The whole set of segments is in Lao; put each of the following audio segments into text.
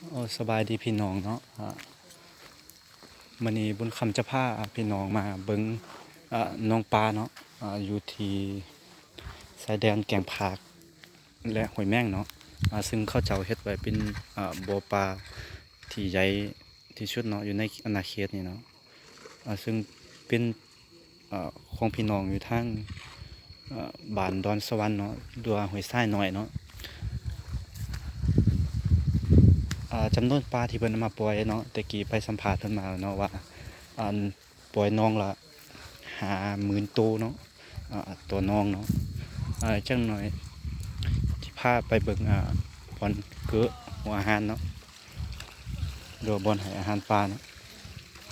ໂອ້ ສະບາຍດີພີ່ນ້ອງເນາະ ອາ ມື້ນີ້ບຸນຄຳຈະພາພີ່ນ້ອງມາເບິ່ງ ອາ ໜອງປາເນາະ ອາ ຢູ່ທີ່ຊາຍແດນແກ້ງຜາກ ແລະ ຫ້ວຍແມງເນາະ ອາ ຊຶ່ງເຂົາເຈົ້າເຮັດໄວ້ເປັນ ອາ ບໍ່ປາທີ່ໃຫຍ່ທີ່ສຸດເນາະ ຢູ່ໃນອານາເຂດນີ້ເນາະ ອາ ຊຶ່ງເປັນ ເອີ ຂອງພີ່ນ້ອງຢູ່ທາງ ເອີ ບ້ານດອນສະຫວັນເນາະ ຫຼືວ່າຫ້ວຍຊາຍນ້ອຍເນາະ ອາ ຈຳນວນປາທີ່ເພິ່ນເອົາມາປ່ອຍເນາະ ແຕ່ກີ້ໄປສຳພາດເພິ່ນມາເນາະວ່າ ອັນ ປ່ອຍໜອງລະຫ້າໝື່ນໂຕເນາະ ອາ ຕໍ່ໜອງເນາະ ອາ ຈັກໜ່ອຍຊິພາໄປເບິ່ງ ອາ ບ່ອນເກີດຫົວອາຫານເນາະ ຫຼືວ່າບ່ອນໃຫ້ອາຫານປາເນາະ.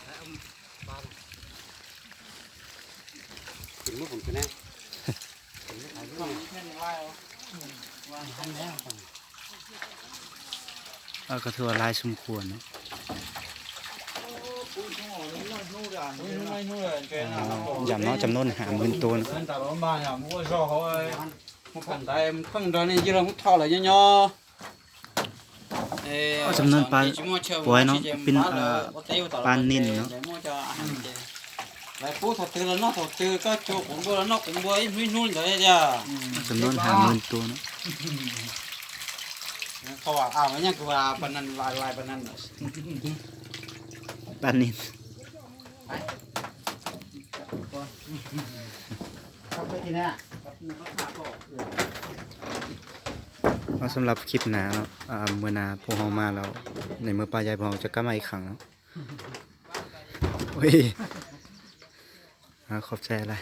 ຂຶ້ນມາພຸ້ນ ຂຶ້ນແນ່ ເອີ ກໍຖືວ່າຫຼາຍສົມຄວນເນາະ ຢ້ຳເນາະ ຈຳນວນຫ້າໝື່ນໂຕເນາະ ຈຳນວນປາປ່ອຍເນາະ ເປັນ ເອີ ປານິນເນາະ ຈຳນວນຫ້າໝື່ນໂຕເນາະ ເພາະວ່າ ອ້າວ ມັນຍັງຄືວ່າປານນັ້ນ ຫຼາຍ ຫຼາຍປານນັ້ນ ປານິນ. ເອົາ ສຳລັບຄລິບໜ້າເນາະ ອາ ມື້ໜ້າພວກເຮົາມາແລ້ວ ໃນມື້ປາໃຫຍ່ ພວກເຮົາຈະກັບມາອີກຄັ້ງເນາະ ໂອ້ຍ ອາ ຂອບໃຈຫຼາຍ.